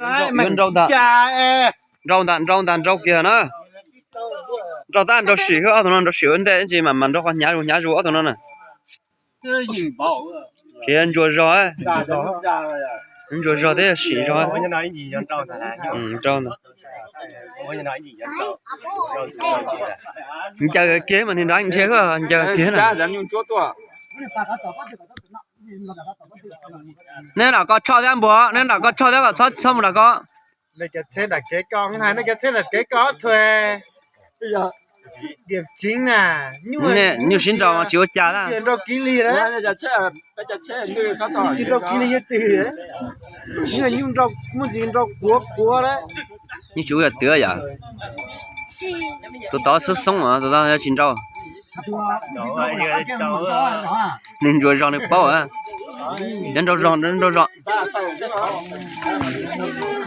Yuav nrau ntag, nrau ntag, nrau ntag, nrau kiag na. Nrau tab nrau sim xwb, ob tug no nrau sim ua ntej ntsis mam mam nrau qhov hnyav zus hnyav zus ob tug no na. Tsis ntsuas zog, ntsuas zog thiab sim zog. Nrau ntag. Ncaws kiag mas nrhiav, nrhiav ncaws kiag na. Neb nram ko tshoj thiab npua, neb nram ko tshoj thiab kom txhob mus nram ko. Nyuj sib nraus mas tsis ua cas na. Tsis nrau kiv li yog twg, muaj ntsis nrau kuav kuav lawm. Yeej tsis ua yam twg yom. Tus tod xoob xoob, tus tod tsis nrau. Nws ntsuas zog nws paub. Cov nrau zog, nrau zog,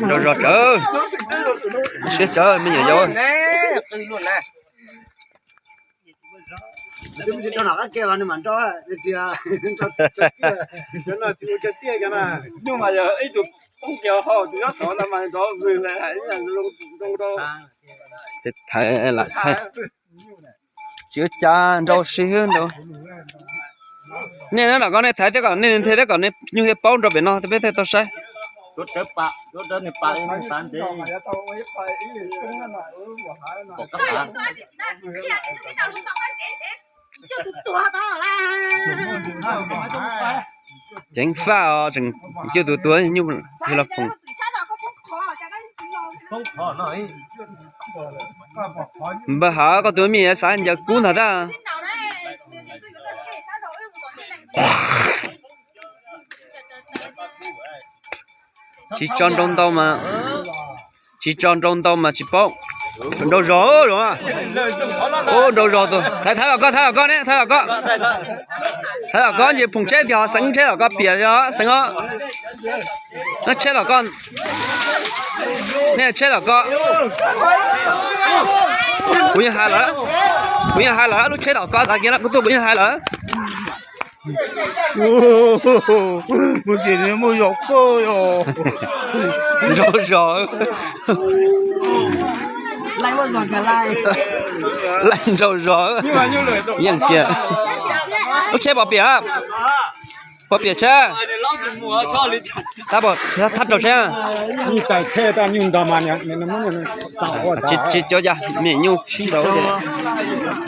nrau zog tsawv. Siab tsawv me nyuam yaus. Thaiv lam thaiv. Tsis ua cas, nrau si xwb nrau. Nej nram ko nej thaiv thiab kom nej nthe thiab kom nej nyuj thiaj paub nrau pem no thiab peb thiaj tau saib. Ceev faj os, tseem cuaj tus tuag nyuj los phoom. Npawg Hav, koj tus me xav ncaws kub ntag tab. Tsis tso nrau ntau mas, tsis tso nrau ntau mas tsis paub. Nrau zog, nrau zog tus. Thaiv, thaiv los koj, thaiv los koj ne, thaiv los koj. Thaiv los koj, nce phoom tsheb tiag, xeev tsheb los koj piam os, xeev os. No tsheb los koj, nej tsheb los koj. Kuv yeej hais lawm, kuv yeej hais lawm lub tsheb tom koj tag kiag no kuv tuaj kuv yeej hais lawm. Muaj ces muaj zog koj. Nrau zog. Laij nrau zog. Yeej kiag. Lub tsheb pom piam, pom piam tsheb. Thab rau tsheb. Tsis cov cas me nyuj sib nraus.